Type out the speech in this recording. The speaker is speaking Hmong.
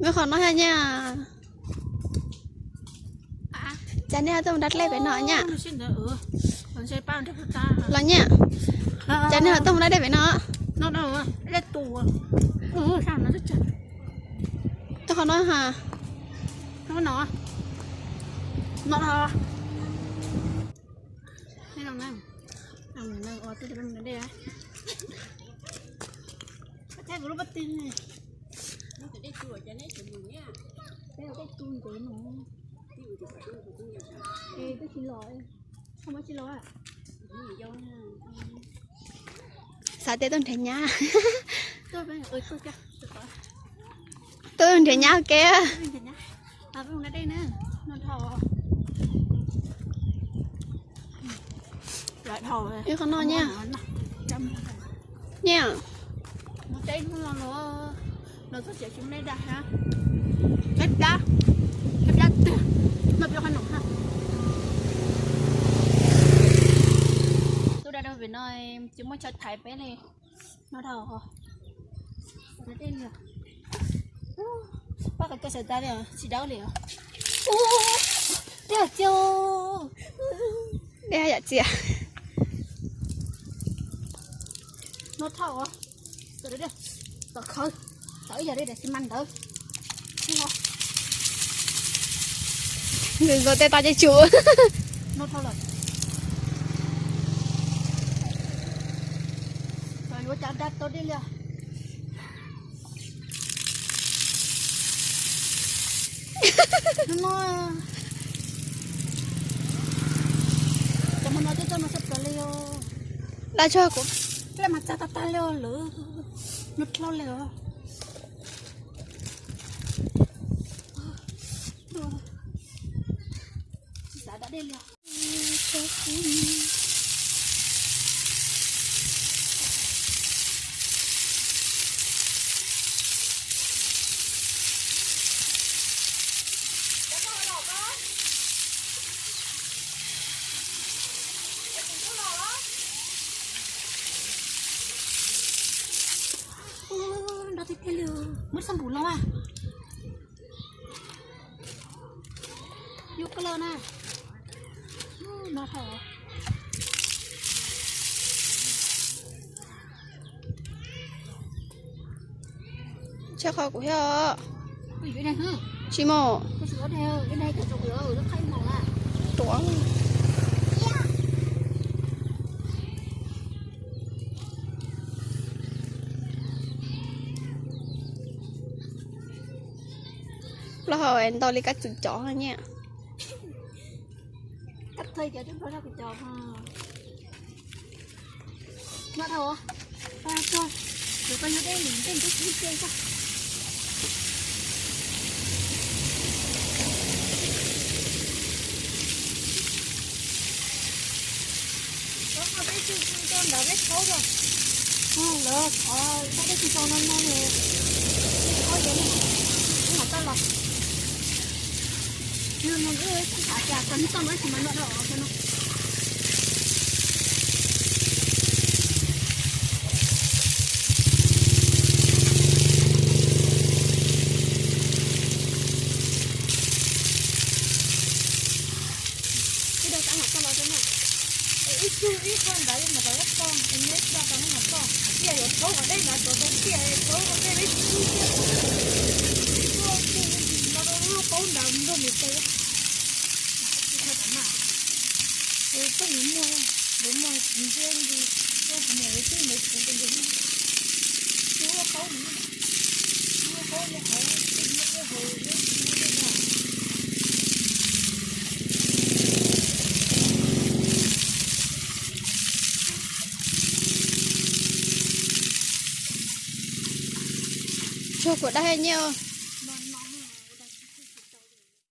Muab qhov no nyiaj. Cas nej ho tuaj mus da dej pem no nyiaj? Los nyiaj. Cas nej ho tuaj mus da dej pem no? Tuaj qhov no ha. Xav tias tuaj nrhiav nyab. Tuaj nrhiav nyab ua ke. Ib qho no nyiaj. Nyiaj. Tuaj da dej pem no tsis muaj chaw thaiv peb li. No dhau. Pab qhov koj sawv tas li os, tsis dawb li os. Dej yam txias. Dej yam txias. No dhau. Tom khawv, tom ib yam li daim xi mas ntawd. Nws nkaus tej tau ces tsum. No dhau lawm. Yuav cas da tau dej li. Cov hmo no coj coj no sab plaws li os. Dab tsi kuv, dej mas txag tag tag li os lawm. Nws dlhau li os. Tsis xav da dej li. Nrau tiag tiag li. Muab xab npum los a. Yus ko los na. No dhau. Tshaj qhov kuv thiab. Tsis mus. Tuav. Plaub hau ntau li kab txwm cov nyiaj. Lawv thov dab dej tsis tau no no, ib qho yog ib qho toj los. Nws mus ib qho cas tau ib txoj no ib qho mas noj dab os no. Ib tug ib qho ntawd mas tau ib qho, es neb tsis tau mas toj, tiaj yuav thaub qhov dej ntawd tau tau tiaj thaub qhov dej ib tug tiaj. Tuaj tus no rau lub qaub ntawd nrog mus tau. Tsis tau tam mas. Tus koj mus muag, mus muag ntsia ntsis, koj mus mus twb mus kuv tus ntawd. Tus lub qaub ntawd, tus lub qaub ntawd hauv, tus ntawd hauv, tus ntawd hauv. Tsuag kuv dab hais nyiaj.